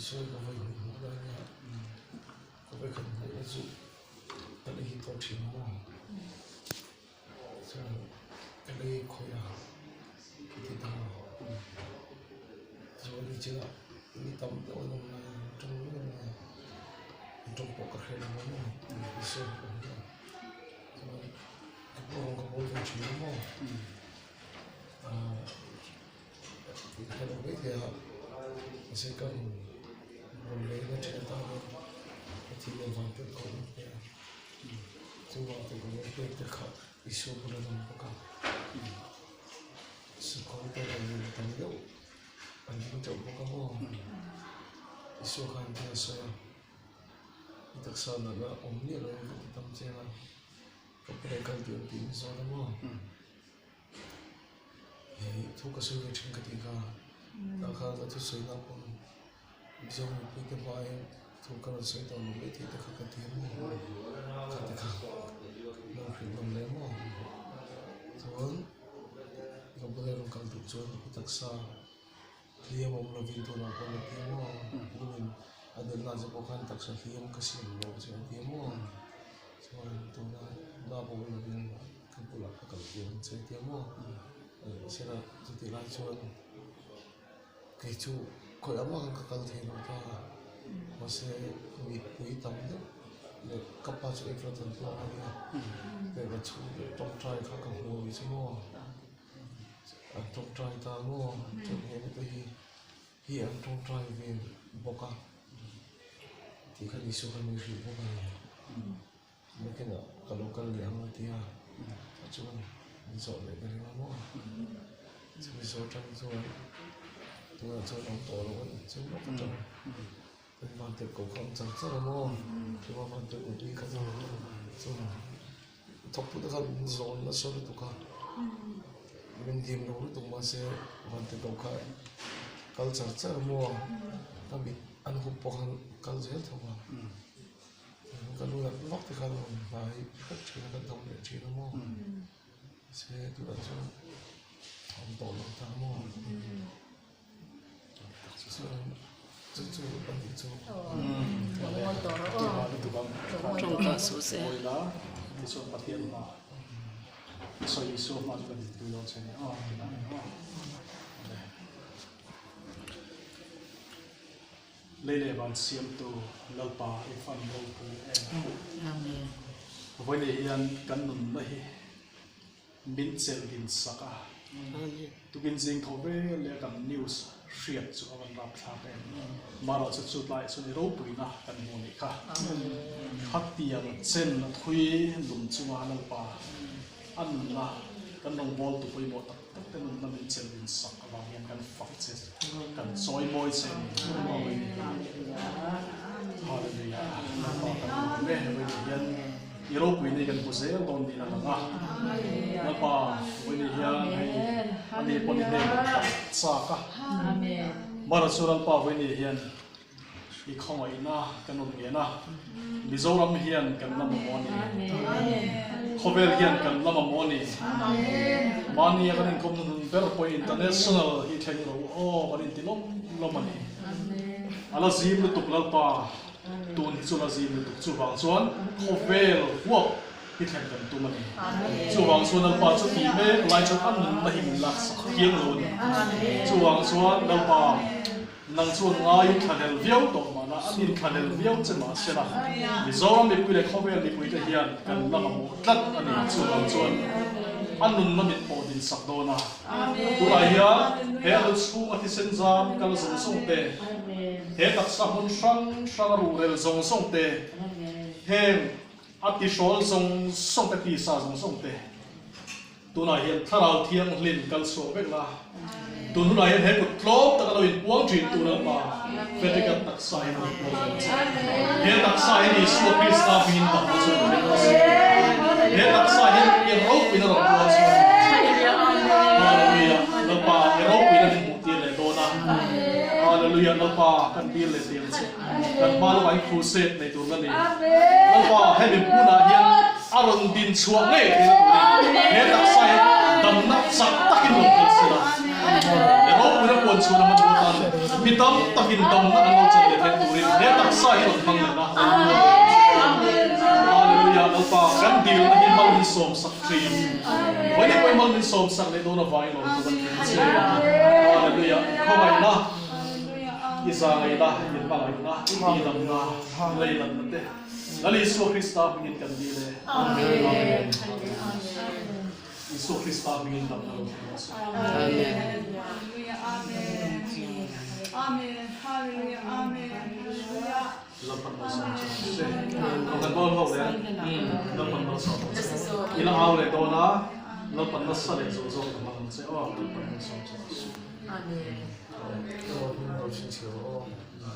Isua ka vawi hnih hmuh lai nia, ka vawi khat hmuhna chu ka lei hi tawh thin maw? Chuan ka lei khawih a ka ti ta a, chuan nichina mi tam deuh an awm lai a, an tawng reng mai a, an tawng pawh ka hre lo a maw? Isua ka hmu a, chuan ka pawh ka bawl ve thin a maw? Ahh. Hei thu ka sawi ve thin ka tih kha tah khan ka thusawi na pawn Mizo mipui te hma hian thu ka rawn sawi tawh lo mai tih te kha ka ti maw kha te kha lo hrilh nawm leh maw chuan ka bula rawn kal duh chuan i taksa hliam awm lovin tunah pawh la ti maw lumin a delh na che pawh khan taksa hliam ka siam lo che a ti maw chuan tuna na pawh awm lovin. Ka bulah ka kal tir ang che tia maw? Sela chutih lai chuan kei chu khawi ang ang ka kal thei lo ta a, mahse mipui tam deuh leh ka pa chu April tan tluang a nia, lehkha chhung leh tawngtai kha ka hmu a ni chu maw? An tawngtai ta maw? Chuan he mite hi hi an tawngtai ve bawk a tih kha Isua khan min hrilh bawk a ni. Nakinah ka lo kal leh ang a ti a, tah chuan min zawh leh ka ring a maw? Chumi zawh atang chuan tunah chuan awm tawh lo a ni chu lawk atang kan van tirh koh kha awm char char a maw? Chuma van tirh koh bik kha chu chuan thawktu te khan min zawn nasa lutuk a, min dim lo lutuk mahse van tirh koh kha kal char char a maw? Ka mit an hup pawh khan kal zel tho a. Ka lu nat vak te khan rawn hnai hrep thin a kan dam leh thin a maw se tunah chuan a awm tawh lo ta maw chuan chu chu a nih chu. Lei leh van siamtu Lalpa i fan ropui em? Amen. Vawiin hian kan nunna hi min chelh din sak a. Amen. Tukin zing tho vel leh kan news hriat chu a van rapthlak em. Marawh chu chu tlaiah chuan i ropuina kan hmu nih kha. Khatiang chen a thui lum chunga Lalpa a nunna kan rawngbawltu pawimawh tak tak te nunna min chelh din sak avang hian kan fak che, kan chawi mawi che ni. Hallelujah. Lalpa kan lawm e, vawiin hian i ropui nei kan hmu zel dawn niin a lang a. Lalpa vawiin hian hei ani pawh ni hnen tak chak a. Mara chu Lalpa vawiin hian I khawngaihna kan rawn ngen a, Mizoram hian kan la mamawh a ni. Khawvel hian kan la mamawh a ni. Mahni a kan inkawm hnuhnun ber pawh international hi thleng ro aw kan inti lawm lawm a ni. A la zim lutuk Lalpa, tun hi chu la zim lutuk chuvang chuan khawvel huap hi thlen kan tum a ni. Chuvang chuan Lalpa chu tih mek lai chuan a nunna hi min laksak thiang lo a ni. Chuvang chuan Lalpa. Nang chuan ngaiin thlanel viau tawh mahna an intlanel viau che mah sela, Mizoram mipui leh khawvel mipuite hian kan la mamawh tlat a ni. Chuvang chuan a nunna min pawh din sak dawn a. Tunah hian he a lu chhunga thisen zam kal zawng zawng te, he taksa hmun hrang hranga ruhrel zawng zawng te, heng a tihrawl zawng zawng te, tisa zawng zawng te, Tunah hian Thlarau Thianghlim kal chhuak vek la, tun hunah hian he kut tlawm taka lo inpuang thin tu Lalpa Frederick-a taksa hian a inpuang ve ang che. He taksa hian Isua Krista hmingin damna chu rawn thleng rawh se. He taksa hian i ropuina rawn puang chhuak ang che. Hallelujah! Lalpa, i ropuina min hmuh tir leh dawn a. Hallelujah! Lalpa, kan dil leh teh ang che. Kan hma lamah hian crusade nei tur la ni. Lalpa, hemi hmunah hian A rawn din chhuah ngei theihna turin he taksa hi damna chak takin rawn kal se la. I ropuina puan chhun a hmanrua tan leh mi tam takin damna an lo chan leh theih turin he taksa hi rawn hmang leh na Hallelujah Lalpa kan dilna hi mal min sawm sak thin. Vawiin pawhin mal min sawm sak leh dawn avangin lawm tur an tling che. Hallelujah khawngaihna i zangaihna i hmangaihna i tihdamna i leilanna te Lal Isua Krista hmingin kan dil e. Amen. Isua Krista hmingin damna lo thleng rawh se. Amen. Amen. Hallelujah. Amen. Hallelujah. Lalpan malsawm che rawh se. Kan bawl ho leh Lalpan malsawm rawh se. I la au leh dawn a, Lalpan nasa leh zawh zawk ka hmang ang che aw, Lalpan malsawm che rawh se. Amen.